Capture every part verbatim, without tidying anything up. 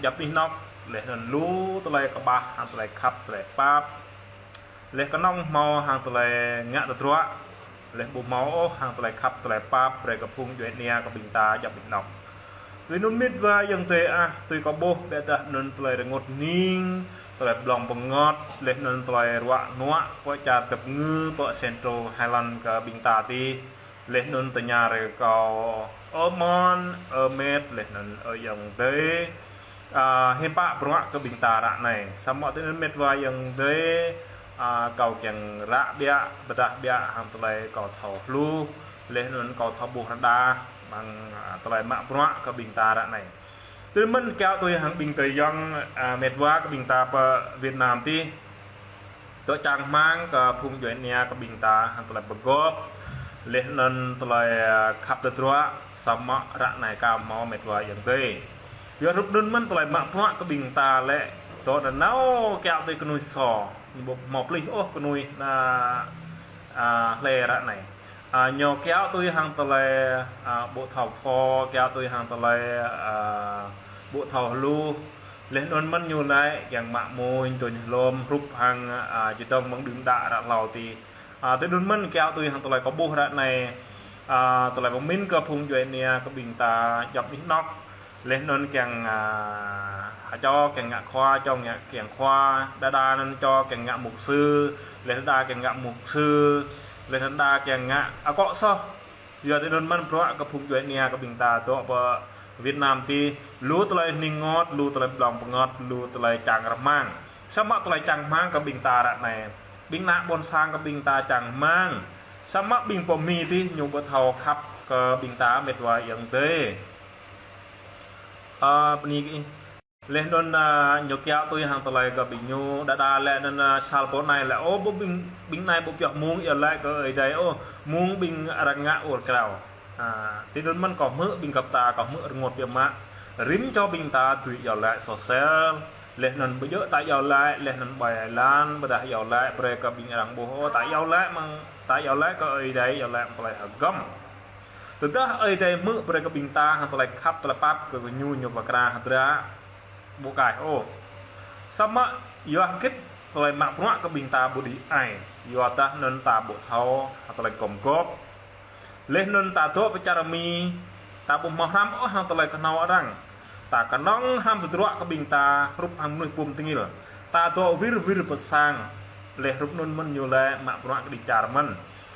djŏp anih anŏ, laih anŭn lu tơlơi kơƀah hăng tơlơi khăp tơlơi pap. Laih kơnơ̆ng hmâo hăng tơlơi ngă tơdruă, laih ƀu hmâo ôh hăng tơlơi khăp tơlơi pap brơi kơ phung djuai ania kơ ƀing ta djŏp anih anŏ. Tui anŭn mĕt wa ayŏng adơi ah, tui kâo ƀuh ƀiădah anŭn tơlơi rơngot hning, tơlơi blŏng bơngăt, laih anŭn tơlơi ruă nuă pơ čar Dap Ngư, pơ Central Highland kơ ƀing ta adih. Laih anŭn tơña brơi kơ kâo, ơ mơ̆n, ơ mĕt, laih anŭn ơ ayŏng adơi, a, hiư̆m pă bruă kơ ƀing ta ră anai. Samơ̆ tui anŭn mĕt wa ayŏng adơi, a, kâo kiăng ră ƀiă, pơdah ƀiă hăng tơlơi kâo thâo hluh, laih anŭn kâo thâo ƀuh rơđah, ƀing, a, tơlơi mă bruă kơ ƀing ta ră anai. Tui anŭn mơ̆n kiaŏ tui hăng ƀing tơyŏng, a, mĕt wa kơ ƀing ta pơ Việt Nam adih. Dŏ čang rơmang kơ phung djuai ania kơ ƀing ta hăng tơlơi pơgop, laih anŭn tơlơi, a, khăp tơdruă, samơ̆ ră anai aka hmâo mĕt wa ayŏng adơi. Yua hrup anŭn mơ̆n tơlơi mă bruă kơ ƀing ta lĕ, dŏ nanao kiaŏ tui kơnuih sô, ñu ƀu hmâo pơplih ôh kơnuih ană, a, hlơi ră anai. A, ñu kiaŏ tui hăng tơlơi, a, ƀu thâo pho, kiaŏ tui hăng tơlơi, a, ƀu thâo hluh. Laih anŭn mơ̆n ñu lĕ kiăng mă muñ, tuñ hlom, hrup hăng, a, čơdơ̆ng mơ̆ng đưm đă ră hlâo adih. A, tui anŭn mơ̆n kiaŏ tui hăng tơlơi kâo ƀuh ră anai, a, tơlơi pơmĭn kơ phung djuai ania kơ ƀing ta djŏp anih anŏ. Laih anŭn kiăng, a, hơčô kiăng ngă khua, čô ngă kiăng khua, đơđa anŭn čô kiăng ngă mục sư, laih đơđa kiăng ngă mục sư, laih đơđa kiăng ngă akŏ soh. Yua tui anŭn mơ̆n bruă kơ phung djuai ania kơ ƀing ta dŏ pơ Việt Nam adih, lu tơlơi hning rơngot, lu tơlơi blŏng bơngăt, lu tơlơi čang rơmang. Samơ̆ tơlơi čang rơmang kơ ƀing ta ră anai. Ƀing ană ƀôn sang kơ ƀing ta čang rơmang. Samơ̆ ƀing pơmĭn adih ñu ƀu thâo khăp kơ ƀing ta mĕt wa ayŏng adơi. A, bơni kơ ih. Laih anŭn, a, ñu kiaŏ tui hăng tơlơi kơ ƀing ñu, đơđa lĕ anŭn, a, sal pô anai lĕ, ô, ƀu ƀing, ƀing anai ƀu pioh mơ̆ng iâu laĭ kơ Ơi Adai, ô, mơ̆ng ƀing arăng ngă ur krao. A, tui anŭn mơ̆n kâo hmư̆ ƀing gơp ta, kâo hmư̆ rơngot biă mă. Rĭm čô ƀing ta tui iâu laĭ sô sel, laih anŭn ƀu djơ̆ ta iâu laĭ, laih anŭn ƀai lan, ƀôdah iâu laĭ brơi kơ ƀing arăng ƀuh, ô, ta iâu laĭ mơ̆ng, ta iâu laĭ kơ Ơi Adai, iâu laĭ mơ̆ng tơlơi hơgŏm. Tơdah Ơi Adai hmư̆ brơi kơ ƀing ta hăng tơlơi khăp tơlơi pap kơ ñu ñu pơkra hơdră ƀu kaih ôh. Samơ̆ yua hơget tơlơi mă bruă kơ ƀing ta ƀu đĭ ai, yua dah anŭn ta ƀu thâo hăng tơlơi gum gôp. Laih anŭn ta dŏ pơ čar Mi, ta ƀu hmâo hrăm ôh hăng tơlơi kơhnâo arăng. Ta kơnơ̆ng hrăm tơdruă kơ ƀing ta hrup hăng mơnuih pum tơngil. Ta dŏ wir wir pơ sang, laih hrup anŭn mơ̆n ñu lĕ mă bruă kơ đĭ čar mơ̆n.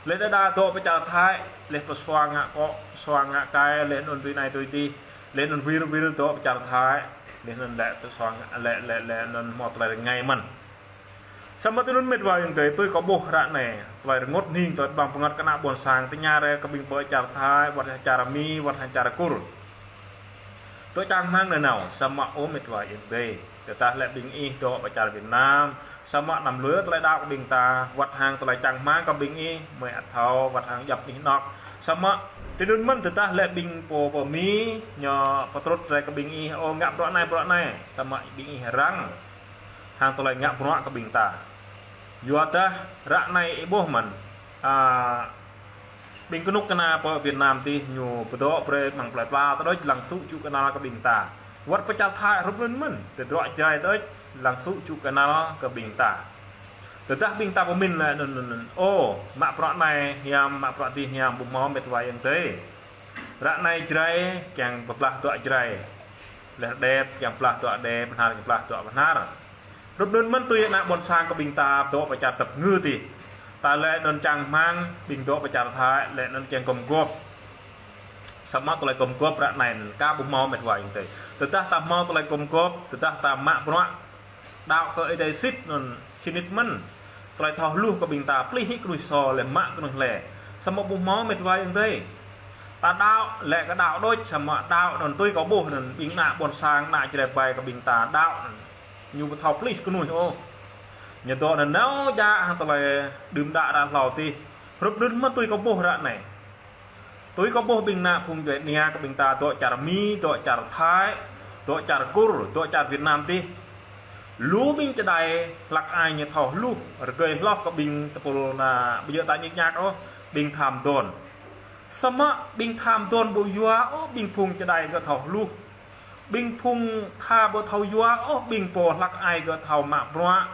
Laih đơđa dŏ pơ čar Thái, laih pơsuang ngă akŏ, suang ngă kai, laih anŭn tui anai tui adih, laih anŭn wir wir dŏ pơ čar Thái, laih anŭn lĕ pơsuang, lĕ, lĕ, laih anŭn hmâo tơlơi rơngai mơ̆n. Samơ̆ tui anŭn mĕt wa ayŏng adơi, tui kâo ƀuh ră anai, tơlơi rơngot hning, tơlơi blŏng bơngăt kơ ană ƀôn sang, tơña brơi kơ ƀing pơ čar Thái, wơ̆t hăng čar Mi, wơ̆t hăng čar Kur. Dŏ čang rơmang nanao, samơ̆ ơ mĕt wa ayŏng adơi. Tơdah lĕ ƀing ih dŏ pơ čar Việt Nam, samơ̆ anăm lui tơlơi đaŏ kơ ƀing ta, wơ̆t hăng tơlơi čang rơmang kơ ƀing ih, mơi ăt thâo, wơ̆t hăng djŏp anih anŏ. Samơ̆ tui anŭn mơ̆n tơdah lĕ ƀing pô pơ Mi, ñu pơtrut brơi kơ ƀing ih, ô, ngă bruă anai, bruă anai, samơ̆ ƀing ih răng hăng tơlơi ngă bruă kơ ƀing ta. Yua dah ră anai ih ƀuh mơ̆n, a, ƀing kơnuk kơna pơ Việt Nam adih ñu pơdŏ brơi mơ̆ng plơi pla tơdơi lăng sŭ čŭ kơnăl kơ ƀing ta. Wơ̆t pơ čar Thái hrup anŭn mơ̆n, tơdruă Jrai tơdơi lăng sŭ čŭ kơnăl kơ ƀing ta. Tơdah ƀing ta pơmĭn lĕ anŭn, anŭn, anŭn. Ô, mă bruă anai hiam, mă bruă adih hiam, ƀu hmâo mĕt wa ayŏng adơi. Ră anai Jrai kiăng pơblah dŏ Jrai. Laih Đep kiăng pơblah dŏ Đep, Bahnar kiăng pơblah dŏ Bahnar. Hrup anŭn mơ̆n tui ană ƀôn sang kơ ƀing ta dŏ pơ čar Dap Ngư adih. Ta lĕ anŭn čang rơmang, ƀing dŏ pơ čar Thái, lĕ anŭn kiăng gum gôp. Samơ̆ tơlơi gum gôp ră anai anŭn aka ƀu hmâo mĕt wa ayŏng adơi. Tơdah ta hmâo tơlơi gum gôp, tơdah ta mă bruă đaŏ kơ Ơi Adai sĭt anŭn sĭt nik mơ̆n. Tơlơi thâo hluh kơ ƀing ta pơplih hĭ kơnuih sô lĕ mă kơnuih hlơi. Samơ̆ ƀu hmâo mĕt wa ayŏng adơi. Ta đaŏ, lĕ kơ đaŏ đôč, samơ̆ đaŏ anŭn tui kâo ƀuh anŭn ƀing ană ƀôn sang, ană Jrai ƀai kơ ƀing ta đaŏ anŭn. Ñu ƀu thâo pơplih kơnuih ôh. Ñu dŏ nanao djă hăng tơlơi đưm đă ră hlâo adih. Hrup anŭn mơ̆n tui kâo ƀuh ră anai. Tui kâo ƀuh ƀing ană phung djuai ania kơ ƀing ta dŏ čar Mi, dŏ čar Thái, dŏ čar Kur, dŏ čar Việt Nam adih. Lu ƀing čơđai hlăk ai ñu thâo hluh, rơgơi hloh kơ ƀing tơpul ană ƀu djơ̆ ta ñik ñak ôh, ƀing tham dôn. Samơ̆ ƀing tham dôn ƀu yua ôh ƀing phung čơđai gơ̆ thâo hluh. Ƀing phung tha ƀu thâo yua ôh, ƀing pô hlăk ai gơ̆ thâo mă bruă,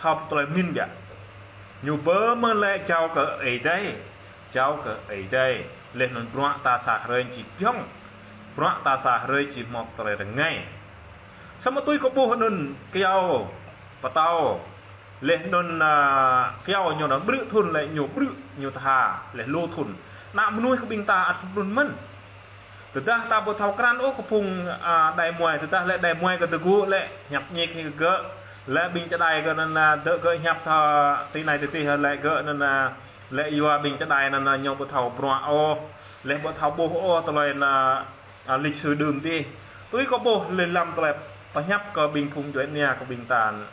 thâo tơlơi pơmĭn biă. Ñu pơmơ̆n lĕ jao kơ Ơi Adai, jao kơ Ơi Adai. Laih anŭn bruă ta sa hrơi či pơhiong, bruă ta sa hrơi či hmâo tơlơi rơngai. Samơ̆ tui kâo ƀuh anŭn kyâo, pơtâo, laih anŭn, a, kyâo ñu anŭn ƀrư̆ thŭn lĕ ñu ƀrư̆ ñu tha, laih lu thŭn. Ană mơnuih kơ ƀing ta ăt hrup anŭn mơ̆n. Tơdah ta ƀu thâo krăn ôh kơ phung, a, đai muai, tơdah lĕ đai muai kơ tơgŭ lĕ hiăp ñik hĭ kơ gơ̆, lĕ ƀing čơđai kơ anŭn, a, dơ̆ gơ̆ hiăp tha ti anai ti adih lĕ gơ̆ anŭn, a, lĕ yua ƀing čơđai anŭn, a, ñu ƀu thâo bruă ôh, lĕ ƀu thâo ƀuh ôh tơlơi anŭn, a, lịch sử đưm adih. Tui kâo ƀuh lĕ lăm tơlơi pơhiăp kơ ƀing phung djuai ania kơ ƀing ta anŭn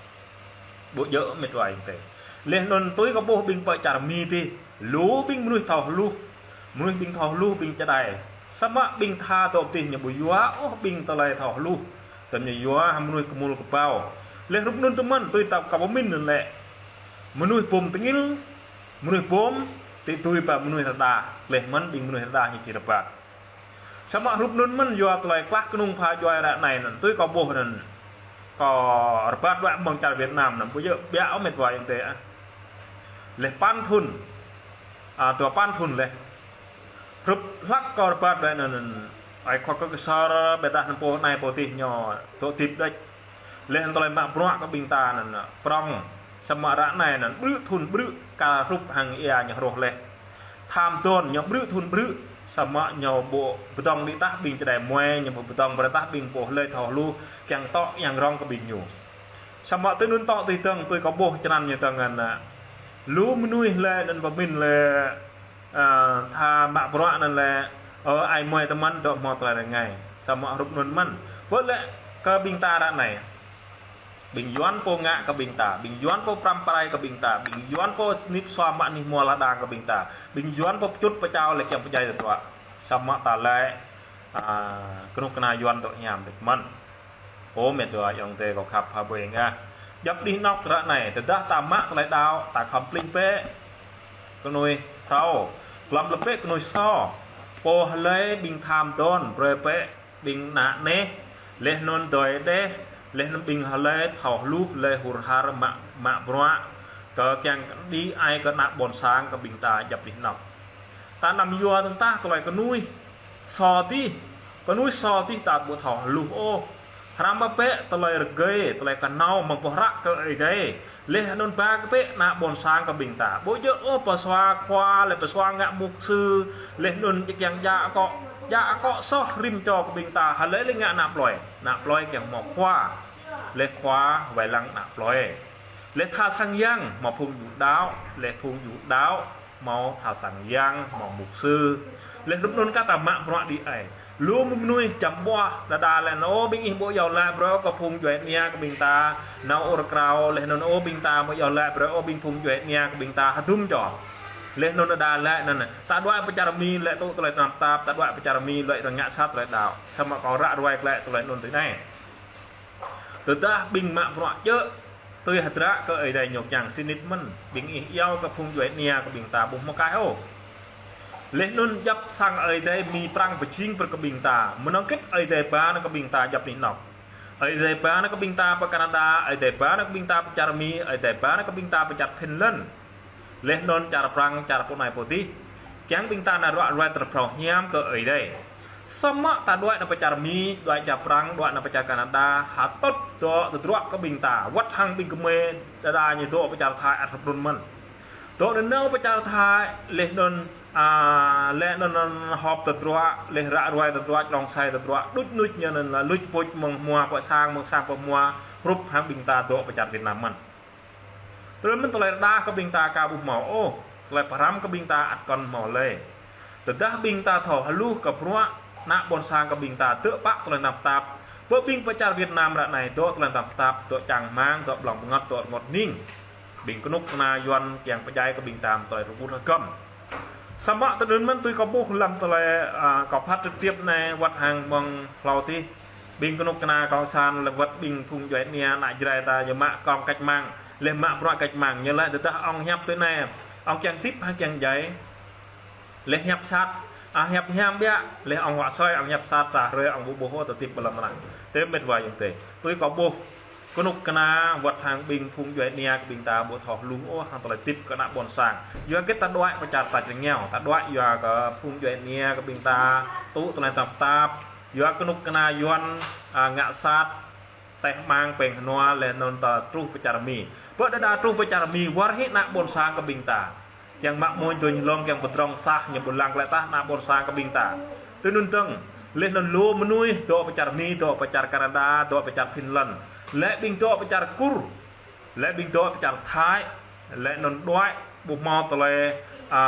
ƀu djơ̆ mĕt wa ayŏng adơi. Laih anŭn tui kâo ƀuh ƀing pơ čar Mi adih, lu ƀing mơnuih thâo hluh, mơnuih ƀing thâo hluh ƀing čơđai. Samơ̆ ƀing tha dŏ adih ñu ƀu yua ôh ƀing tơlơi thâo hluh. Tơl ñu yua hăng mơnuih kơmul kơbao. Laih hrup anŭn tơmơ̆n tui ta kâo pơmĭn anŭn lĕ. Mơnuih bom tơngil, mơnuih bom, tĭ tui pơ mơnuih rơđah. Laih mơ̆n ƀing mơnuih rơđah ñu či rơbat. Samơ̆ hrup anŭn mơ̆n yua tơlơi klah kơnung pha djuai ră anai anŭn, tui kâo ƀuh anŭn. Kâo rơbat wă mơ̆ng čar Việt Nam anŭn, ƀu djơ̆ biă ôh mĕt wa ayŏng adơi ah. Laih păn thŭn, a, dua păn thŭn laih. Hrup hlăk kâo rơbat wă anŭn, anŭn. Ai khuă kơ Ksor, ƀiădah anŭn pô anai pô adih ñu, dŏ hơdip đôč. Laih anŭn tơlơi mă bruă kơ ƀing ta anŭn, prŏng. Samơ̆ ră anai anŭn, ƀrư̆ thŭn ƀrư̆, kar hrup hăng ia ñu hroh laih. Tham dŏn ñu ƀrư̆ thŭn ƀrư̆, samơ̆ ñu ƀu pơdơ̆ng đĭ tah ƀing čơđai muai, ñu ƀu pơdơ̆ng brơi tah ƀing pô hlơi thâo hluh, kiăng tŏ yang rŏng kơ ƀing ñu. Samơ̆ tui anŭn tŏ tui dơ̆ng tui kâo ƀuh črăn ñu tơngan, a, lu mơnuih lĕ anŭn pơmĭn lĕ, a, tha mă bruă anŭn lĕ, ơ, ai muai tơmơ̆n dŏ hmâo tơlơi rơngai. Samơ̆ hrup anŭn mơ̆n. Wơ̆t lĕ kơ ƀing ta ră anai. Ƀing Yuan pô ngă kơ ƀing ta, ƀing Yuan pô pơrăm pơrai kơ ƀing ta, ƀing Yuan pô sĭp sua mă anih hmua lŏn đang kơ ƀing ta, ƀing Yuan pô pơčŭt pơčao lĕ kiăng pơdjai tơdruă. Samơ̆ ta lĕ, a, kơnuk kơna Yuan dŏ hiam đôč mơ̆n. Ơ mĕt wa ayŏng adơi kâo khăp hơbơi ngă. Djŏp anih anŏ ră anai, tơdah ta mă tơlơi đaŏ, ta khŏm pling bĕ kơnuih phrâo, glŏm lĕ bĕ kơnuih sô, pô hlơi ƀing tham dŏn, brơi bĕ ƀing ană neh, laih anŭn dơi đeh, laih anŭn ƀing hlơi thâo hluh, hlơi hur har mă, mă bruă, kơ kiăng đĭ ai kơ ană ƀôn sang kơ ƀing ta djŏp anih anŏ. Ta anăm yua tơdah tơlơi kơnuih sô adih, kơnuih sô adih ta ƀu thâo hluh ôh. Hrăm bĕ tơlơi rơgơi, tơlơi kơnâo mơ̆ng pơhră kơ Ơi Adai. Laih anŭn ba kơ bĕ ană ƀôn sang kơ ƀing ta. Ƀu djơ̆ ôh pơsua khua, laih pơsua ngă mục sư, laih anŭn či kiăng djă akŏ, djă akŏ soh rĭm čô kơ ƀing ta, hlơi lĕ ngă ană plơi. Ană plơi kiăng hmâo khua. Laih khua wai lăng ană plơi. Laih tha sang yang, hmâo phung yu đaŏ, laih phung yu đaŏ, hmâo tha sang yang, hmâo mục sư. Laih hrup anŭn kơ ta mă bruă đĭ ai. Lu mơnuih čăm ƀuah, đơđa lĕ anŭn, ơ, ƀing ih ƀu iâu laĭ brơi kơ phung djuai ania kơ ƀing ta, nao ur krao, laih anŭn, ơ, ƀing ta ƀu iâu laĭ brơi, ơ, ƀing phung djuai ania kơ ƀing ta hơdôm čô. Laih anŭn đơđa lĕ anŭn, ta đuaĭ pơ čar Mi lĕ tŭ tơlơi tơnap tap, ta đuaĭ pơ čar Mi lĕ rơngă sat tơlơi đaŏ. Samơ̆ kâo ră ruai glaĭ tơlơi anŭn tui anai. Tơdah ƀing mă bruă djơ̆, tui hơdră kơ Ơi Adai ñu kiăng sĭt nik mơ̆n, ƀing ih iâu kơ phung djuai ania kơ ƀing ta ƀu hmâo kaih ôh. Laih anŭn djŏp sang Ơi Adai Mi Prăng pơjing brơi kơ ƀing ta, mơnơ̆ng kĭt Ơi Adai ba nao kơ ƀing ta djŏp anih anŏ. Ơi Adai ba nao kơ ƀing ta pơ Canada, Ơi Adai ba nao kơ ƀing ta pơ čar Mi, Ơi Adai ba nao kơ ƀing ta pơ čar Finland. Laih anŭn čar Prăng, čar pô anai pô adih. Kiăng ƀing ta nao ruă ruai tơlơi phrâo hiam kơ Ơi Adai. Samơ̆ ta đuaĭ nao pơ čar Mi, đuaĭ čar Prăng, đuaĭ nao pơ čar Canada, hơtŭt dŏ tơdruă kơ ƀing ta. Wơ̆t hăng ƀing gơmơi đơđa ñu dŏ pơ čar Thái ăt hrup anŭn mơ̆n. Dŏ nanao pơ čar Thái, laih anŭn, a, laih anŭn, anŭn hŏp tơdruă, laih ră ruai tơdruă, črông sai tơdruă, đuč nuč ñu anŭn lĕ luč puč mơ̆ng hmua pơ sang, mơ̆ng sang pơ hmua, hrup hăng ƀing ta dŏ pơ čar Việt Nam mơ̆n. Tơlơi mơ̆n tơlơi rơđah kơ ƀing ta aka ƀu hmâo ôh, tơlơi pơhrăm kơ ƀing ta ăt kŏn hmâo lơi. Tơdah ƀing ta thâo hluh kơ bruă, ană ƀôn sang kơ ƀing ta dŏ pă tơlơi tơnap tap, pơ ƀing pơ čar Việt Nam ră anai dŏ tơlơi tơnap tap, dŏ čang rơmang, dŏ ƀlŏng bơngăt, dŏ rơngot hning. Ƀing kơnuk kơna Yuan kiăng pơdjai kơ ƀing ta mơ̆ng tơlơi rơbut hơgŏm. Samơ̆ tơdơi anŭn mơ̆n tui kâo ƀuh lăm tơlơi, a, kâo phat trực tiếp anai wơ̆t hăng mơ̆ng hlâo adih. Ƀing kơnuk kơna cộng sản lĕ wơ̆t ƀing phung djuai ania ană Jrai ta ñu mă công cách mạng, laih mă bruă cách mạng ñu laĭ tơdah ŏng hiăp tui anai, ŏng kiăng hơdip hăng kiăng djai. Laih hiăp sat, Ơ hiăp hiam biă, leh ŏng huă soi, ŏng hiăp sat sa hrơi, ŏng ƀu ƀuh ôh tơtĭp ƀơi lŏn mơnah. Tơ met wa ayŏng adơi. Tui kâo ƀuh, kơnuk kơna wơ̆t hăng ƀing phung djuai ania kơ ƀing ta ƀu thâo hluh ôh hăng tơlơi tĭp kơ ană ƀôn sang. Yua kơ ta đuaĭ pơ čar tač rơngiao, ta đuaĭ yua kơ phung djuai ania kơ ƀing ta tŭ tơlơi tơnap tap, yua kơnuk kơna Yuan, a, ngă sat, teh mang peng hnoa leh anŭn ta truh pơ čar Mi. Pơ đơđa truh pơ čar Mi, wơr hĭ ană ƀôn sang kơ ƀing ta. Kiăng mă mơ̆ng dŏ hlŏng kiăng pơdrŏng sah ñu ƀu lăng klĕ tah ană ƀôn sang kơ ƀing ta. Tui anŭn dơ̆ng, leh anŭn lu mơnuih dŏ pơ čar Mi, dŏ pơ čar Canada, dŏ pơ čar Finland. Lĕ ƀing dŏ pơ čar Kur, lĕ ƀing dŏ pơ čar Thái, leh anŭn đuaĭ ƀu hmâo tơlơi, a,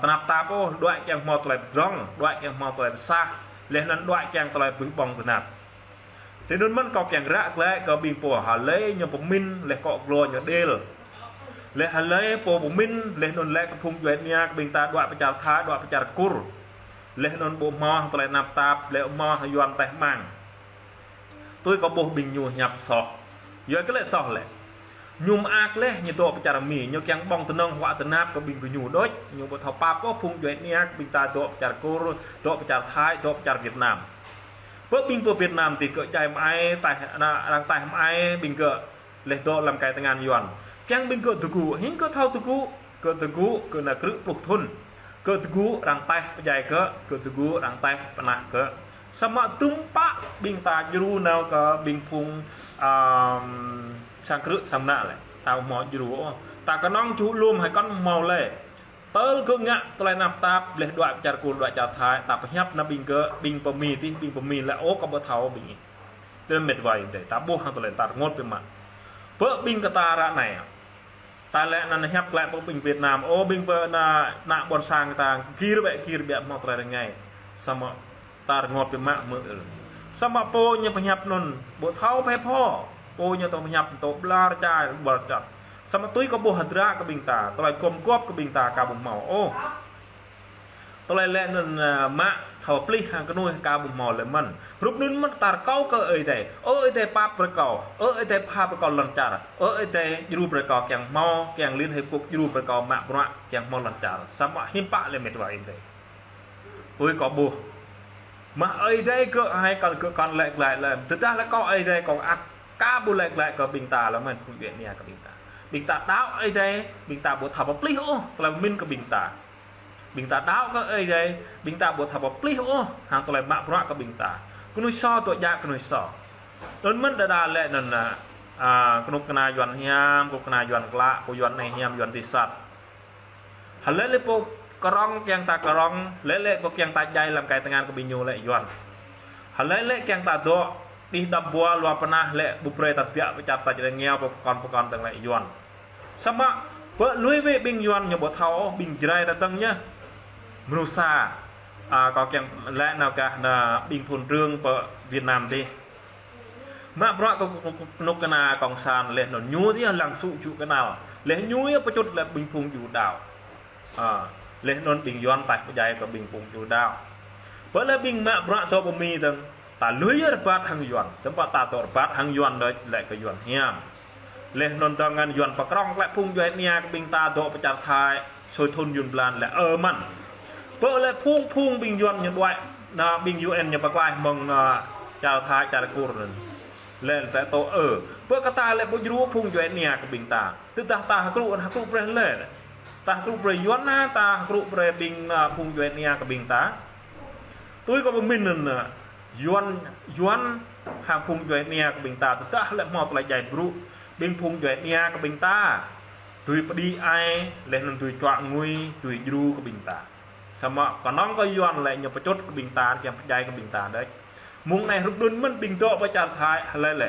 tơnap tap ôh, đuaĭ kiăng hmâo tơlơi pơdrŏng, đuaĭ kiăng hmâo tơlơi sah, leh anŭn đuaĭ kiăng tơlơi ƀuh ƀơ̆ng tơnap. Tui anŭn mơ̆n kâo kiăng ră glaĭ kơ ƀing pô hlơi ñu pơmĭn leh kŏ glô ñu đêl. Leh hlơi pô pơmĭn leh anŭn lĕ kơ phung djuai ania kơ ƀing ta đuaĭ pơ čar Thái, đuaĭ pơ čar Kur. Leh anŭn ƀu hmâo tơlơi tơnap tap, leh hmâo Yuan teh mang. Tui kâo ƀuh ƀing ñu hiăp soh. Yua kơ lĕ soh lĕ. Ñu mơak leh ñu dŏ pơ čar Mi, ñu kiăng ƀơ̆ng tơnŏng huă tơnap kơ ƀing gơñu đôč, ñu ƀu thâo pap ôh phung djuai ania kơ ƀing ta dŏ pơ čar Kur, dŏ pơ čar Thái, dŏ pơ čar Việt Nam. Pơ ƀing pơ Việt Nam tih kơ djai mơai, tah, ană arăng tah mơai, ƀing gơ̆ leh dŏ lăm kai tơngan Yuan. Kiăng ƀing gơ̆ tơgŭ, hĭn gơ̆ thâo tơgŭ, gơ̆ tơgŭ, gơ̆ nao krư̆ pluh thŭn. Gơ̆ tơgŭ arăng tah pơdjai gơ̆, gơ̆ tơgŭ arăng tah pơnah gơ̆. Samơ̆ tŭm pă ƀing ta djru nao kơ ƀing phung, ăm, sang krư̆ sang mơnă lĕ. Ta ƀu hmâo djru ôh. Ta kơnơ̆ng čuh lŏm hai kŏn hmâo lĕ. Tơl gơ̆ ngă tơlơi tơnap tap, leh đuaĭ pơ čar Kur, đuaĭ čar Thái, ta pơhiăp nao ƀing gơ̆, ƀing pơ Mi tih, ƀing pơ Mi lĕ ôh kâo ƀu thâo ƀing ih. Tơ met wa ayŏng adơi, ta ƀuh hăng tơlơi ta rơngot biă mă. Pơ ƀing kơ ta ră anai. Ta lĕ anăn hiăp glaĭ pơ ƀing Việt Nam, ôh ƀing pơ ană, ană ƀôn sang ta gir ƀĕ, gir ƀĕ hmâo tơlơi rơngai. Samơ̆ ta rơngot biă mă mơ̆ ư. Samơ̆ pô ñu pơhiăp anŭn, ƀu thâo phe pho. Pô ñu tŏ pơhiăp tŏ ƀlŏr čai, ƀlŏr čăt. Samơ̆ tui kâo ƀuh hơdră kơ ƀing ta, tơlơi gum gŏp kơ ƀing ta ka ƀu hmâo ôh. Tơlơi lĕ anŭn, a, mă thâo plih hăng kơnuih ka ƀu hmâo lĕ mơ̆n. Rup anŭn mơ̆n ta rơkâo kơ Ơi Adai. Ơ Ơi Adai pap brơi kâo. Ơ Ơi Adai pha brơi kâo lŏn čar. Ơ Ơi Adai djru brơi kâo kiăng hmâo, kiăng Liên Hiệp Quốc djru brơi kâo mă bruă kiăng hmâo lŏn čar. Samơ̆ hiư̆m pă lĕ met wa ayŏng adơi. Tui kâo ƀuh. Mă Ơi Adai gơ̆ hai kăn gơ̆ kăn lĕ glaĭ lĕ. Tơdah lĕ kâo Ơi Adai kâo ăt ka ƀu lĕ glaĭ kơ ƀing ta lĕ mơ̆n phung djuai ania kơ ƀing ta. Ƀing ta đaŏ Ơi Adai, ƀing ta ƀu thâo pơplih ôh, tơlơi pơmĭn kơ ƀing ta. Ƀing ta đaŏ kơ Ơi Adai, ƀing ta ƀu thâo pơplih ôh, hăng tơlơi mă bruă kơ ƀing ta. Kơnuih soh dŏ djă kơnuih soh. Anŭn mơ̆n đơđa lĕ anŭn, a, kơnuk kơna Yuan hiam, kơnuk kơna Yuan klă, kơ Yuan anai hiam, Yuan tih sat. Hlơi lĕ pô kơrŏng kiăng ta kơrŏng, hlơi lĕ pô kiăng ta djai lăm kai tơngan kơ ƀing ñu lĕ Yuan. Hlơi lĕ kiăng ta dŏ, đih đăm ƀua lua pơnah lĕ ƀu brơi ta tơbiă pơ čar tač rơngiao pơkŏn pơkŏn dơ̆ng lĕ Yuan. Samơ̆ pơ lui wĕ ƀing Yuan ñu ƀu thâo ôh, ƀing Jrai ta dơ̆ng ñu. Mơnuih sa, a, kâo kiăng lĕ nao gah ană ƀing thôn trưởng pơ Việt Nam tih. Mă bruă kơ kơnuk kơna cộng sản leh anŭn ñu tih lăng sŭ čŭ kơnăl. Leh ñu yơh pơčŭt lĕ ƀing phung djuai đaŏ. A, leh anŭn ƀing Yuan tah pơdjai kơ ƀing phung djuai đaŏ. Pơ lĕ ƀing mă bruă dŏ pơ Mi dơ̆ng, ta lui yơh rơbat hăng Yuan, tơmpă ta dŏ rơbat hăng Yuan đôč lĕ kơ Yuan hiam. Leh anŭn dơ̆ng ngăn Yuan pơkrŏng klĕ phung djuai ania kơ ƀing ta dŏ pơ čar Thái, sui thŭn yŭn blan lĕ ơ mơ̆n. Pơ lĕ phung phung ƀing Yuan ñu đuaĭ, ană ƀing U N ñu pơklaih mơ̆ng ană čar Thái, čar Kur anŭn. Lĕ ta tŏ ơ. Pơ kơ ta lĕ ƀu djru phung djuai ania kơ ƀing ta. Tơdah ta hơkrŭ, hơkrŭ brơi lĕ. Ta hơkrŭ brơi Yuan na, ta hơkrŭ brơi ƀing, a, phung djuai ania kơ ƀing ta. Tui kâo pơmĭn anŭn, a, Yuan, Yuan hăng phung djuai ania kơ ƀing ta, tơdah lĕ hmâo tơlơi djai brŭ, ƀing phung djuai ania kơ ƀing ta dưi pơđĭ ai, leh anŭn dưi čuă ngui, dưi djru kơ ƀing ta. Samơ̆ kơnơ̆ng kơ Yuan lĕ ñu pơčŭt kơ ƀing ta, kiăng pơdjai kơ ƀing ta đôč. Mơ̆ng anai rup anŭn mơ̆n ƀing dŏ pơ čar Thái, hlơi lĕ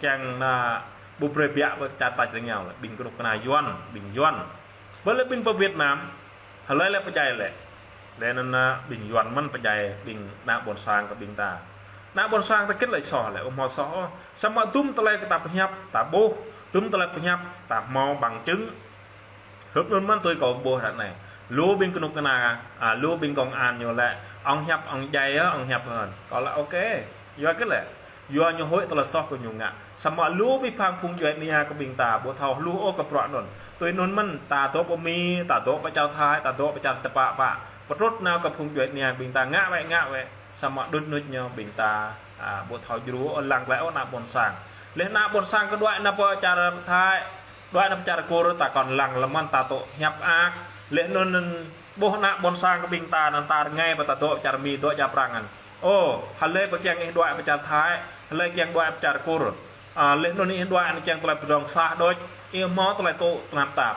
kiăng ană ƀu brơi biă pơ čar tač rơngiao lĕ, ƀing kơnuk kơna Yuan, ƀing Yuan. Pơ lĕ ƀing pơ Việt Nam, hlơi lĕ pơdjai lĕ. Leh anŭn ană ƀing Yuan mơ̆n pơdjai ƀing ană ƀôn sang kơ ƀing ta. Ană ƀôn sang ta kĭt lĕ soh lĕ, ƀu hmâo soh ôh. Samơ̆ tŭm tơlơi kơ ta pơhiăp, ta ƀuh, tŭm tơlơi pơhiăp, ta hmâo bằng chứng. Rup anŭn mơ̆n tui kâo ƀuh ră anai. Lu ƀing kơnuk kơna, a, lu ƀing công an ñu lĕ, ŏng hiăp, ŏng djai yơh, ŏng hiăp hơ̆n. Kâo lĕ ôkê. Yua kơ lĕ. Yua ñu huĭ tơlơi soh kơ ñu ngă. Samơ̆ lu ƀing phung djuai ania kơ ƀing ta, ƀu thâo hluh ôh kơ bruă anŭn. Tui anŭn mơ̆n, ta dŏ pơ Mi, ta dŏ pơ čar Thái, ta dŏ pơ čar tơpă pă. pơtrŭt nao kơ phung djuai ania ƀing ta ngă wĕ, ngă wĕ. Samơ̆ đŭt nŭt ñu ƀing ta, a, ƀu thâo djru ôh, lăng glaĭ ôh ană ƀôn sang. Laih ană ƀôn sang kơ đuaĭ nao pơ čar Thái, đuaĭ nao pơ čar Kur, ta kŏn lăng lơmơ̆n, ta tŭ hiăp ak. Laih anŭn ƀuh ană ƀôn sang kơ ƀing ta anŭn ta rơngai pơ ta dŏ čar Mi, dŏ čar Prang anŭn. Ô, hlơi pơkiăng ih đuaĭ pơ čar Thái, hlơi kiăng đuaĭ pơ čar Kur. A, laih anŭn ih đuaĭ anŭn kiăng tơlơi pơdrŏng sah đôč, ih hmâo tơlơi tŭ tơnap tap.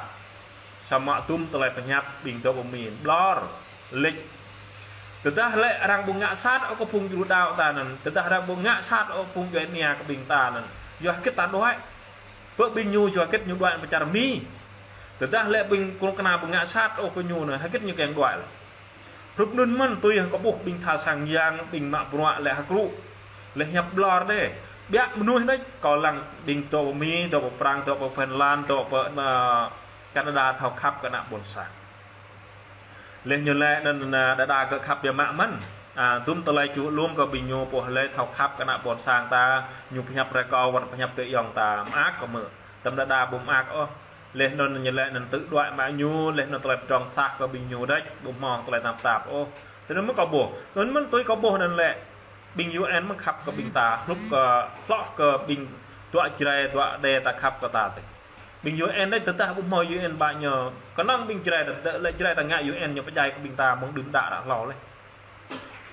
Samơ̆ dŭm tơlơi pơhiăp ƀing dŏ pơ Mi ƀlŏr, lĕč. Tơdah lĕ arăng ƀu ngă sat ôh kơ phung djru đaŏ ta anŭn, tơdah arăng ƀu ngă sat ôh phung djuai ania kơ ƀing ta anŭn, yua hơget ta đuaĭ? Pơ ƀing ñu yua hơget ñu đuaĭ pơ čar Mi? Tơdah lĕ ƀing kơnuk kơna ƀu ngă sat ôh kơ ñu anŭn, hơget ñu kiăng đuaĭ lĕ? Hrup anŭn mơ̆n tui hăng kâo ƀuh ƀing tha sang yang, ƀing mă bruă lĕ hơkrŭ, lĕ hiăp ƀlŏr đĕ. Biă mơnuih đĕč, kâo lăng ƀing dŏ pơ Mi, dŏ pơ Prang, dŏ pơ Phần Lan, dŏ pơ, a, Canada thâo khăp kơ ană ƀôn sang. Laih ñu lĕ anŭn, a, đơđa kơ khăp biă mă mơ̆n. A, dŭm tơlơi čuh lŏm kơ ƀing ñu pô hlơi thâo khăp kơ ană ƀôn sang ta, ñu pơhiăp rơkâo wơ̆t pơhiăp tơ yŏng ta, mơak kơ mơ̆. Tơm đơđa ƀu mơak ôh. Laih anŭn ñu lĕ anŭn tŭ đuaĭ mă ñu, laih anŭn tơlơi pơdrŏng sah kơ ƀing ñu đĕč, ƀu hmâo tơlơi tơnap tap ôh. Tui anŭn mơ̆n kâo ƀuh. Anŭn mơ̆n tui kâo ƀuh anŭn lĕ, ƀing U N mơ̆n khăp kơ ƀing ta, hrup kơ, hloh kơ ƀing dŏ Jrai, dŏ Đê ta khăp kơ ta tĕ. Ƀing U N đĕč tơdah ƀu hmâo U N ƀă ñu, kơnơ̆ng ƀing Jrai ta, tơdah lĕ Jrai ta ngă U N ñu pơdjai kơ ƀing ta mơ̆ng đưm đă ră hlâo lĕ.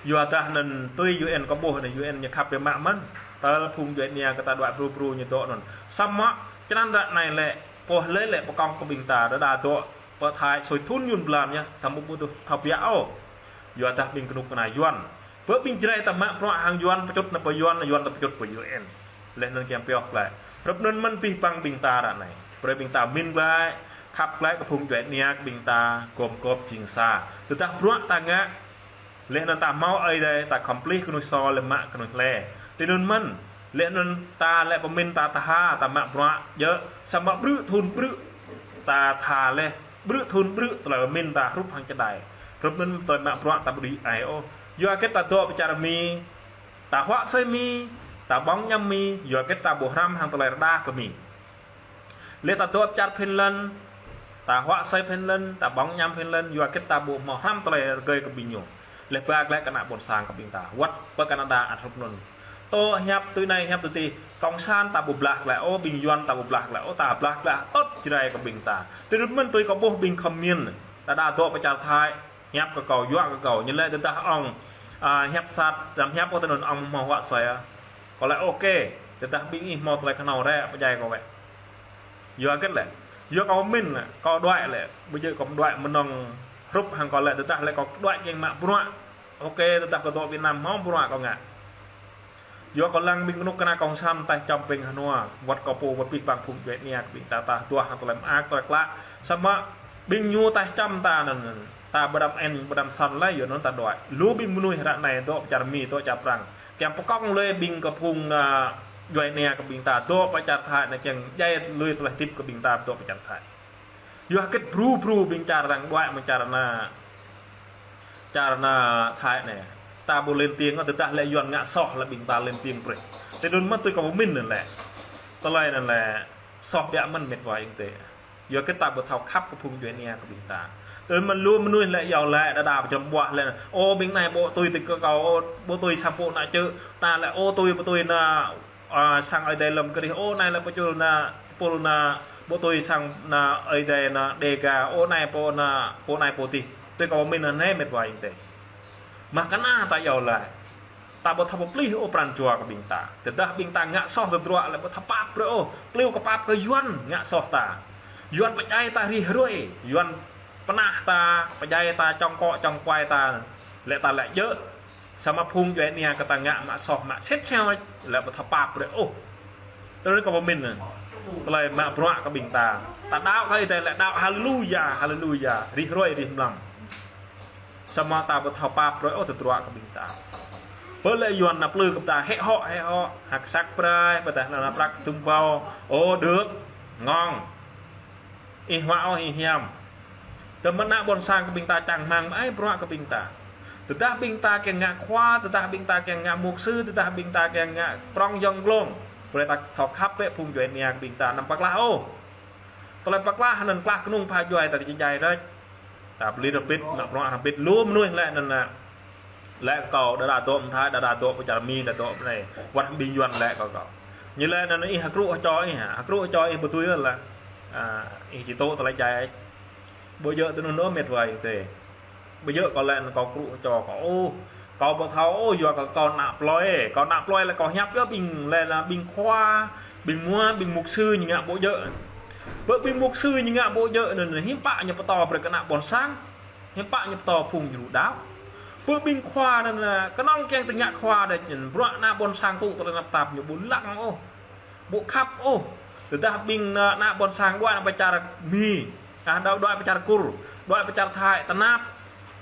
Yua dah anŭn tui U N kâo ƀuh anŭn U N ñu khăp biă mă mơ̆n. Tơl phung djuai ania kơ ta đuaĭ bru bru ñu dŏ anŭn. Samơ̆ črăn ră anai lĕ, pô hlơi lĕ pơkŏng kơ ƀing ta, đơđa dŏ pơ Thái sui thŭn yŭn blan yơh, ta ƀu ƀuh tŭ thâo biă ôh. Yua dah ƀing kơnuk kơna Yuan. Pơ ƀing Jrai ta mă bruă hăng Yuan, pơčŭt nao pơ Yuan, Yuan ta pơčŭt pơ U N. Laih anŭn kiăng pioh glaĭ. Hrup anŭn mơ̆n abih bang ƀing ta ră anai. Brơi ƀing ta pơmĭn glaĭ, khăp glaĭ kơ phung djuai ania kơ ƀing ta, gum gôp jing sa. Tơdah bruă ta ngă, laih anŭn ta hmâo Ơi Adai, ta khŏm plih kơnuih sô lĕ mă kơnuih hlê. Tui anŭn mơ̆n, laih anŭn ta lĕ pơmĭn ta tha, ta mă bruă djơ̆, samơ̆ ƀrư̆ thŭn ƀrư̆ ta tha laih, ƀrư̆ thŭn ƀrư̆ tơlơi pơmĭn ta hrup hăng čơđai. Hrup anŭn tơlơi mă bruă ta ƀu đĭ ai ôh. Yua hơget ta dŏ pơ čar Mi, ta huă asơi Mi, ta ƀơ̆ng añăm Mi, yua hơget ta ƀu hrăm hăng tơlơi rơđah kơ Mi. Laih ta dŏ pơ čar Phần Lan, ta huă asơi Phần Lan, ta ƀơ̆ng añăm Phần Lan, yua hơget ta ƀu hmâo hrăm tơlơi rơgơi kơ ƀing ñu. Laih ba glaĭ kơ ană ƀôn sang kơ ƀing ta, wơ̆t pơ Canada ăt hrup anŭn. Tŏ hiăp tui anai, hiăp tui adih, kông san ta ƀu blah glaĭ ôh, ƀing Yuan ta ƀu blah glaĭ ôh, ta blah glaĭ tŏt Jrai kơ ƀing ta. Tui anŭn mơ̆n tui kâo ƀuh ƀing comment, đơđa dŏ pơ čar Thái, hiăp kơ kâo, yuă kơ kâo, ñu lĕ tơdah ŏng, a, hiăp sat, dăm hiăp kơ tơnŭn ŏng hmâo huă asơi a. Kâo lĕ ôkê, tơdah ƀing ih hmâo tơlơi kơhnâo rĕ, pơdjai kâo wĕ. Yua hơget lĕ, yua kâo pơmĭn lĕ, kâo đuaĭ lĕ, ƀu djơ̆ kâo đuaĭ mơnơ̆ng hrup hăng kâo lĕ, tơdah lĕ kâo đuaĭ kiăng mă bruă. Ôkê, tơdah kâo dŏ Việt Nam hmâo bruă kâo ngă. Yua kâo lăng ƀing kơnuk kơna kông san taih čăm ping hơnua, wơ̆t kâo pô wơ̆t abih bang phung djuai ania kơ ƀing ta ta duah hăng tơlơi mơak tơlơi klă. Samơ̆ ƀing ñu taih čăm ta anŭn, ta ƀu đăm en, ƀu đăm san laih, yua anŭn ta đuaĭ. Lu ƀing mơnuih ră anai dŏ pơ čar Mi, dŏ čar Prang. Kiăng pơkŏng lui ƀing kơ phung ană djuai ania kơ ƀing ta dŏ pơ čar Thái anai kiăng djai lui tơlơi hơdip kơ ƀing ta dŏ pơ čar Thái. Yua hơget bru bru ƀing čar arăng đuaĭ mơ̆ng čar ană, čar ană Thái anai. Ta ƀu lên tiếng, tơdah lĕ Yuan ngă soh lĕ ƀing ta lên tiếng brơi. Tui anŭn mơ̆n tui kâo pơmĭn anŭn lĕ. Tơlơi anŭn lĕ soh biă mơ̆n mĕt wa ayŏng adơi. Yua hơget ta ƀu thâo khăp kơ phung djuai ania kơ ƀing ta. Tui anŭn mơ̆n lu mơnuih lĕ iâu laĭ đơđa pơčrăm ƀuah lĕ. Ô, ƀing anai ƀu tui tơ kơ kâo, ô, ƀu tui sang pô ană čư̆. Ta lĕ ô tui, ƀu tui ană a, sang Ơi Adai lŏm kơdih, ô, anai lĕ pơčul ană, pul ană, ƀu tui sang ană Ơi Adai ană Đêga, ô, anai pô ană, pô anai pô adih. Tui kâo pơmĭn anai mĕt wa ayŏng adơi. Mă kơna ta iâu laĭ. Ta ƀu thâo pơplih ôh pran jua kơ ƀing ta. Tơdah ƀing ta ngă soh tơdruă lĕ ƀu thâo pap brơi ôh. Pliu kơ pap kơ Yuan ngă soh ta. Yuan pơdjai ta rĭm hrơi. Yuan pơnah ta, pơdjai ta, čŏng kŏ, čŏng kuai ta. Lĕ ta lĕ djơ̆. Samơ̆ phung djuai ania kơ ta ngă mă soh mă sĭt seo lĕ ƀu thâo pap brơi ôh. Tui anŭn kâo pơmĭn anŭn. Tơlơi mă bruă kơ ƀing ta. Ta đaŏ kơ Ơi Adai lĕ đaŏ haleluya, haleluya. Rĭm hrơi rĭm mlam. Samơ̆ ta ƀu thâo pap brơi ôh tơdruă kơ ƀing ta. Pơ lĕ Yuan nao plư kơ ta hĕ hŏ, hĕ hŏ. Hăk săk prai, ƀôdah nao prăk tŭm ƀâo. Ô, được, ngon. Ih huă ôh, ih hiam. Tơm ană ƀôn sang kơ ƀing ta čang rơmang mơai bruă kơ ƀing ta. Tơdah ƀing ta kiăng ngă khua, tơdah ƀing ta kiăng ngă mục sư, tơdah ƀing ta kiăng ngă prŏng yŏng glông. Brơi ta thâo khăp bĕ phung djuai ania kơ ƀing ta anăm pơklah ôh. Tơlơi pơklah anŭn klah kơnung pha djuai ta či djai đôč. Ta pơlĭ rơbit, mă prăk rơbit, lu mơnuih lĕ anŭn nă. Lĕ kơ kâo, đơđa dŏ mơ̆ng Thái, đơđa dŏ pơ čar Mi, đơđa dŏ pơ anai. Wăt ƀing Yuan lĕ kơ kâo. Ñu lĕ anŭn nă ih hơkrŭ hơčô ih, hă? Hơkrŭ hơčô ih ƀu tui ôh lah. A, ih či tŏ tơlơi djai. Ƀu djơ̆ tui anŭn ôh met wa ayŏng adơi. Ƀu djơ̆ kâo lĕ anŭn kâo krŭ hơčô kâo. Ô, kâo ƀu thâo ôh, yua kơ kâo ană plơi. Kâo ană plơi lĕ kâo hiăp yơh ƀing lĕ anŭn ƀing khua, ƀing muă, ƀing mục sư ñu ngă ƀu djơ̆. Bơ ƀing mục sư ñu ngă ƀu djơ̆ anŭn nă hiư̆m pă ñu pơtô brơi kơ ană ƀôn sang. Hiư̆m pă ñu pơtô phung djru đaŏ. Bơ ƀing khua anŭn nă, kơnơ̆ng kiăng tơña khua đĕč, bruă ană ƀôn sang tŭ tơlơi tơnap tap ñu ƀu lăng ôh. Ƀu khăp ôh. Tơdah ƀing ană, ană ƀôn sang đuaĭ pơ čar Mi. A, đuaĭ, đuaĭ pơ čar Kur. Đuaĭ pơ čar Thái, tơnap.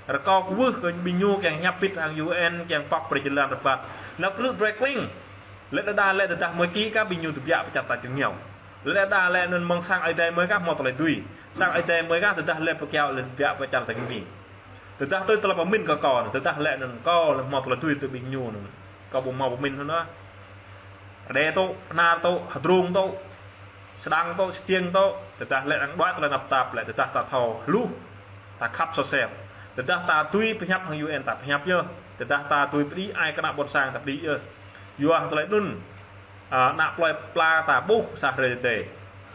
Rơkâo kwưh kơ ƀing ñu kiăng hiăp bit hăng U N, kiăng pŏk brơi jơlan rơbat. Nao krư̆ brơi kling. Lĕ đơđa lĕ tơdah mơi kĭ kah ƀing ñu tơbiă pơ čar ta čơngeo. Lĕ đa lĕ anŭn mơ̆ng sang Ơi Adai mơi kah hmâo tơlơi dưi. Sang Ơi Adai mơi kah tơdah lĕ pơkiaŏ lĕ biă pơ čar tơngan Mi. Tơdah tui tơlơi pơmĭn kơ kâo, tơdah lĕ anŭn kâo lĕ hmâo tơlơi dưi tui ƀing ñu anŭn. Kâo ƀu hmâo pơmĭn anŭn. Rơđê tŏ, hnar tŏ, hơdrung tŏ, sơdang tŏ, stiêng tŏ, tơdah lĕ anŭn đuaĭ tơlơi tơnap tap lĕ, tơdah ta thâo hluh, ta khăp sô sem. Tơdah ta dưi pơhiăp hăng U N ta pơhiăp yơh. Tơdah ta dưi pơđĭ ai kơ ană ƀôn sang ta pơđĭ yơh. Yua hăng tơlơi anŭn, a, ană plơi pla ta ƀuh sa hrơi tơdơi.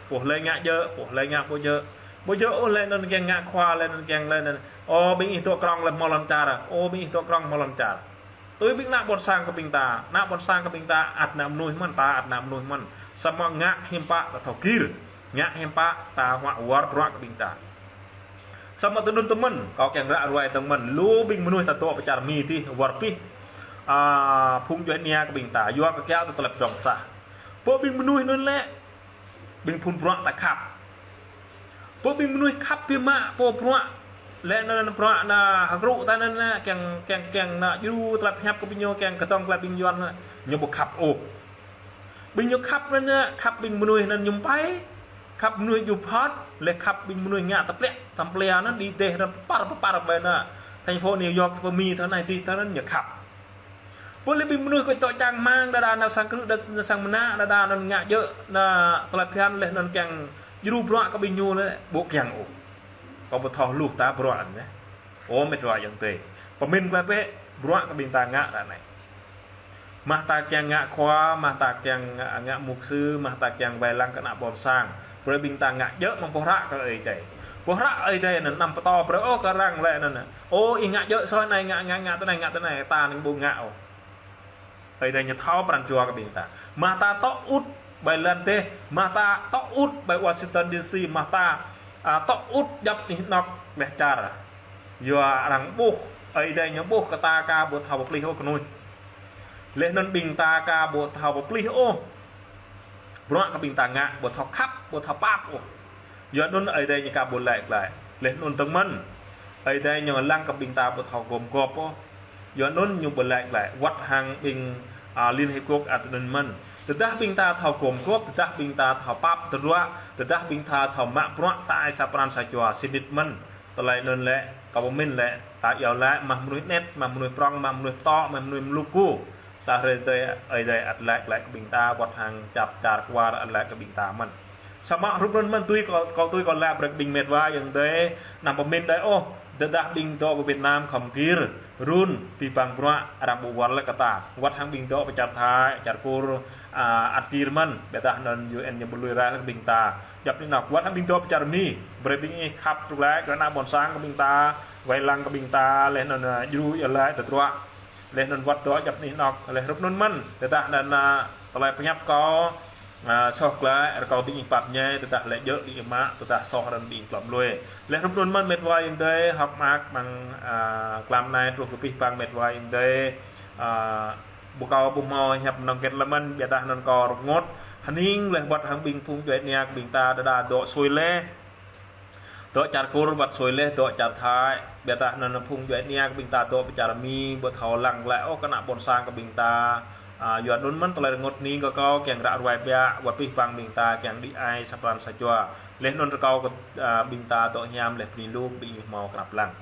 Ƀuh lĕ ngă djơ̆, ƀuh lĕ ngă ƀu djơ̆. Ƀu djơ̆ ôh lĕ anŭn kiăng ngă khua, lĕ anŭn kiăng lĕ anŭn. Ô, ƀing ih dŏ krŏng lĕ hmâo lŏn čar. Ô, ƀing ih dŏ krŏng hmâo lŏn čar. Tui ƀing ană ƀôn sang kơ ƀing ta. Ană ƀôn sang kơ ƀing ta, ăt ană mơnuih mơ̆n, ta ăt ană mơnuih mơ̆n. Samơ̆ ngă hiư̆m pă ta thâo gir. Ngă hiư̆m pă ta huă wơr bruă kơ ƀing ta. Samơ̆ tui anŭn tơ mơ̆n, kâo kiăng ră ruai tơ mơ̆n, lu ƀing mơnuih ta dŏ pơ čar Mi tih, wơr bĭt, a, phung djuai ania kơ ƀing ta, yua kơ kiaŏ tơlơi pơdrŏng sah. Pơ ƀing mơnuih anŭn lĕ, ƀing phun bruă ta khăp. Pơ ƀing mơnuih khăp biă mă, pô bruă, lĕ anŭn bruă anŭn hơkrŭ ta anŭn, kiăng, kiăng, kiăng anŭn djru tơlơi pơhiăp kơ ƀing ñu, kiăng kơdŏng tơlơi ƀing Yuan anŭn, ñu ƀu khăp ôh. Ƀing ñu khăp anŭn, khăp ƀing mơnuih anŭn mơñum pai, khăp mơnuih djru phŏt, lĕ khăp ƀing mơnuih ngă tơplĕ, tơplĕ anŭn đĭ dêh anŭn pơpăr, pơpăr ƀơi anŭn thành phố New York, pơ Mi thâo anai tih thâo anŭn ñu khăp. Pơ lĕ ƀing mơnuih kơ dŏ čang rơmang, đơđa anŭn sang krư̆, đơđa anŭn sang mơnă, đơđa anŭn ngă djơ̆, anŭn tơlơi phiăn lĕ anŭn kiăng djru bruă kơ ƀing ñu lĕ, ƀu kiăng ôh. Kâo ƀu thâo hluh ta bruă anŭn. Ô, met wa ayŏng adơi. Pơmĭn kơ ƀĕ, bruă kơ ƀing ta ngă ră anai. Mah ta kiăng ngă khua, mah ta kiăng ngă, ngă mục sư, mah ta kiăng wai lăng kơ ană ƀôn sang. Brơi ƀing ta ngă djơ̆ mơ̆ng boh hră kơ Ơi Adai. Boh hră Ơi Adai anŭn anăm pơtô brơi ôh kơ arăng lĕ anŭn. Ô, ih ngă djơ̆ soh anai, ngă, ngă, ngă tơ anai, ngă tơ anai, ta anŭn ƀu ngă ôh. Ơi Adai ñu thâo pran jua kơ ƀing ta. Mah ta tŏ ŭt ƀơi London, mah ta tŏ ŭt ƀơi Washington D C, mah ta, a, tŏ ŭt djŏp anih anŏ lĕ čar. Yua arăng ƀuh, Ơi Adai ñu ƀuh kơ ta ka ƀu thâo pơplih ôh kơnuih. Lĕ anŭn ƀing ta ka ƀu thâo pơplih ôh. Bruă kơ ƀing ta ngă, ƀu thâo khăp, ƀu thâo pap ôh. Yua anŭn Ơi Adai ñu ka ƀu laĭ glaĭ. Lĕ anŭn tơmơ̆n. Ơi Adai ñu lăng kơ ƀing ta ƀu thâo gum gŏp ôh. Yua anŭn ñu ƀu laĭ glaĭ. Wăt hăng ƀing, a, Liên Hiệp Quốc ăt anŭn mơ̆n. Tơdah ƀing ta thâo gum gŏp, tơdah ƀing ta thâo pap tơdruă, tơdah ƀing ta thâo mă bruă sa ai sa pran sa jua sĭt nik mơ̆n. Tơlơi anŭn lĕ, kâo pơmĭn lĕ, ta iâu laĭ, mah mơnuih anet, mah mơnuih prŏng, mah mơnuih pơtô, mah mơnuih mluk ku. Sa hrơi tơdơi, Ơi Adai ăt laĭ glaĭ kơ ƀing ta, wăt hăng čăp čar kwar ăt laĭ kơ ƀing ta mơ̆n. Samơ̆ hrup anŭn mơ̆n tui kâo, kâo tui kâo laĭ brơi kơ ƀing met wa ayŏng adơi, anăm pơmĭn đơi ôh, tơdah ƀing dŏ pơ Việt Nam khŏm gir, run, abih bang bruă, arăng ƀu wơr lĕ kơ ta. Wăt hăng ƀing dŏ pơ čar Thái, čar Kur, a, ăt gir mơ̆n, ƀiădah anŭn U N ñu ƀu lui raih lĕ kơ ƀing ta. Djŏp anih anŏ, wăt hăng ƀing dŏ pơ čar Mi, brơi ƀing ih khăp tŭ glaĭ kơ ană ƀôn sang kơ ƀing ta, wai lăng kơ ƀing ta, lĕ anŭn, a, djru iâu laĭ tơdruă. Lĕ anŭn wăt dŏ djŏp anih anŏ, lĕ hrup anŭn mơ̆n, tơdah anŭn, a, tơlơi pơhiăp kâo, a, soh glaĭ, rơkâo ƀing ih pap ñai, tơdah lĕ djơ̆ ƀing ih mă, tơdah soh rơ̆n ƀing ih klŏm lui. Lĕ hrup anŭn mơ̆n met wa ayŏng adơi, hơ̆k mơak mơ̆ng, a, tlam anai truh kơ abih bang met wa ayŏng adơi, a, ƀu kâo ƀu hmâo hiăp mơnơ̆ng hơget lơi mơ̆n, ƀiădah anŭn kâo rơngot hơning lĕ wăt hăng ƀing phung djuai ania kơ ƀing ta đơđa dŏ sui lĕ. Dŏ čar Kur wăt sui lĕ, dŏ čar Thái, ƀiădah anŭn phung djuai ania kơ ƀing ta dŏ pơ čar Mi, ƀu thâo lăng glaĭ ôh kơ ană ƀôn sang kơ ƀing ta. A, yua anŭn mơ̆n tơlơi rơngot hơning kơ kâo, kiăng ră ruai biă, wăt abih bang ƀing ta, kiăng đĭ ai sa pran sa jua. Lĕ anŭn rơkâo kơ, a, ƀing ta dŏ hiam lĕ bơni lu, ƀing ih hmâo krăp lăng.